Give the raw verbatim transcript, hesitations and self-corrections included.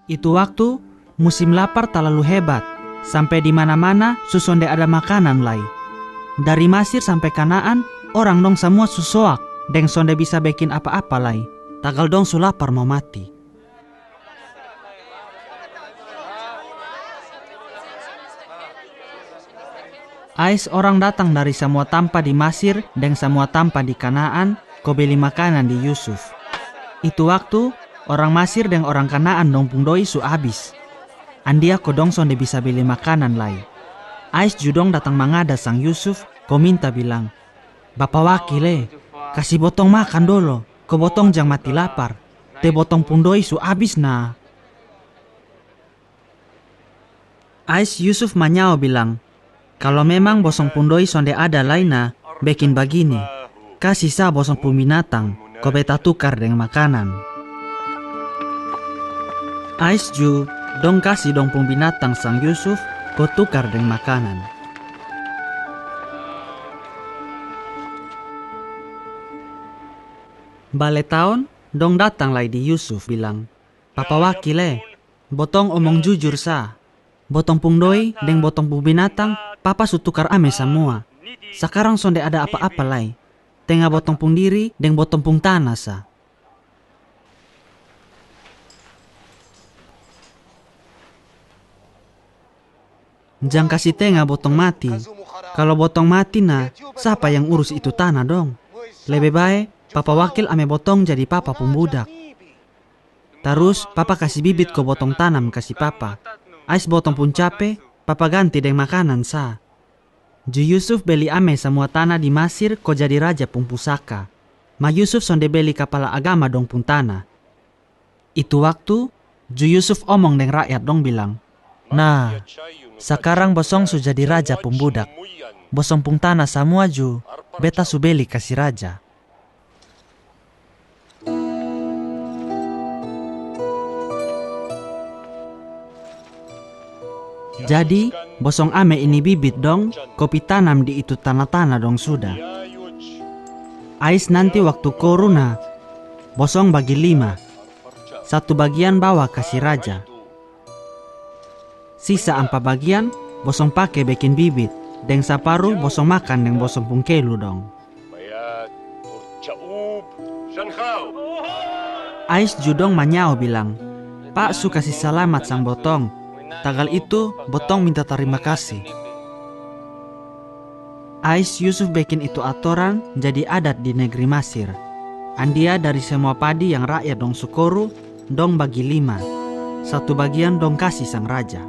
Itu waktu, musim lapar talalu hebat, sampe di mana-mana su sonde ada makanan lai. Dari Masir sampe Kanaan, orang dong samua su soak, deng sonde bisa bekin apa-apa lai, tagal dong su lapar mo mati. Ais orang datang dari samua tampa di Masir deng samua tampa di Kanaan ko beli makanan di Yusuf. Itu waktu, orang Masir deng orang Kanaan dong pung doi su abis. Andia ko dong sonde bisa beli makanan lai. Ais ju dong datang mangada sang Yusuf ko minta bilang, "Bapa wakil e, kasi botong makan dolo, ko botong jang mati lapar. Te botong pung doi su abis na." Ais Yusuf manyao bilang, "Kalo memang bosong pung doi sonde ada lai na, bekin bagini, kasi sa bosong pung binatang ko beta tukar deng makanan." Ais ju dong kasi dong pung binatang sang Yusuf ko tukar deng makanan. Bale taon, dong datang lai di Yusuf bilang, "Papa wakil e, botong omong jujur sa. Botong pung doi deng botong pung binatang papa su tukar ame samua. Sakarang sonde ada apa-apa lai. Tenga botong pung diri deng botong pung tana sa. Jang kasi tenga botong mati. Kalo botong mati na, sapa yang urus itu tana dong? Lebe bae papa wakil ame botong jadi papa pung budak. Tarus papa kasi bibit ko botong tanam kasi papa. Ais botong pung cape, papa ganti deng makanan sa." Ju Yusuf beli ame samua tana di Masir ko jadi raja pung pusaka. Ma Yusuf sonde beli kapala agama dong pung tana. Itu waktu, ju Yusuf omong deng rakyat dong bilang, "Na, sakarang bosong su jadi raja pung budak. Bosong pung tana samua ju beta su beli kasi raja." Jadi, bosong ame ini bibit dong ko pi tanam di itu tana-tana dong suda. Ais nanti waktu koru na, bosong bagi lima. Satu bagian bawa kasi raja. Sisa ampa bagian, bosong pake bekin bibit, deng saparu bosong makan deng bosong pung kelu dong. Ais ju dong manyao bilang, "Pa su kasi salamat sang botong, tagal itu botong minta tarima kasi." Ais Yusuf bekin itu atoran jadi adat di negri Masir. Andia dari samua padi yang rakyat dong su koru, dong bagi lima. Satu bagian dong kasi sang raja.